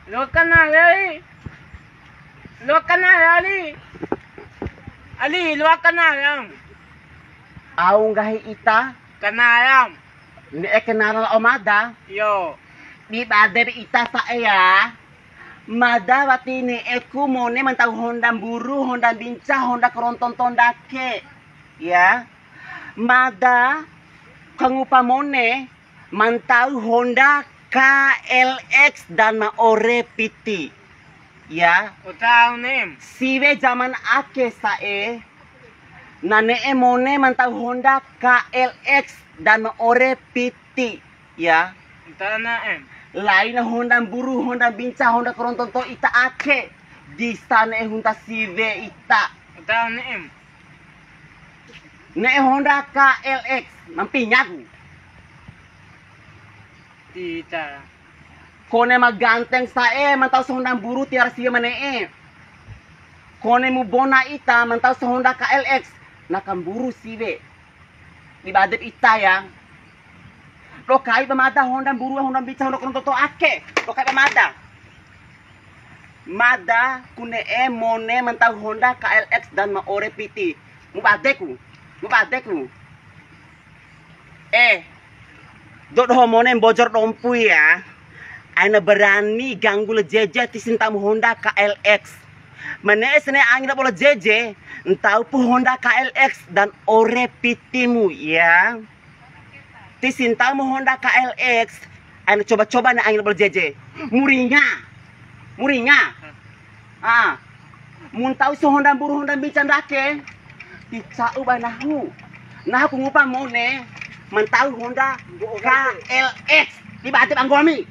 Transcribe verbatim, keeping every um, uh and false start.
Loa kanara, Ali. Loa kanara, Ali. Ali, loa kanara. Au nggahi ita? Kanara. Ne'e kanara lao mada? Iyo. Di bade ita sa'e ya. Mada wati ne'eku mone ma ntau honda mburu, honda mbinca, honda karonto-ronto ndake. Ya. Mada kangupa mone ma ntau honda K L X dan ma ore piti. Ya. Uta au ne'em. Siwe zaman ake sa'e, na ne'e mone ma ntau honda K L X dan ma ore piti. Ya. Uta ne'em. Laina honda mburu, honda mbinca, honda karonto-ronto ita ake. Disa ne'e hunta siwe ita. Uta ne'em. Ne'e honda K L X, mampingaku. Ita. Kone ma ganteng sa'e, ma ntau sahonda mburu tiwara siwe ma ne'e. Kone mu bona ita, ma ntau sahonda K L X, na kamburu siwe. Di badep ita ya. Dokai ba mada honda mburu, honda mbinca, honda karonto-ronto ake. Dokai ba mada. Mada ku ne'e mone ma ntau honda K L X dan ma ore piti. Mu badeku. Mu badeku. Eh, dou doho mone Mbojo ro Dompu ya. Aina berani ganggu la Jeje, tisi ntaumu honda K L X. Ma ne'e si ne'e angi labo la Jeje, ntaupu honda K L X dan ore pitimu ya. Tisi ntaumu honda K L X, aina coba-coba na angi labo la Jeje. Mu ringa. Mu ringa. Ah. Mu ntau sahonda mburu, honda mbinca ndake. Ti ca'u ba nahu. Nahu ku ngupa mone ma ntau honda K L X. Di bade ba nggomi.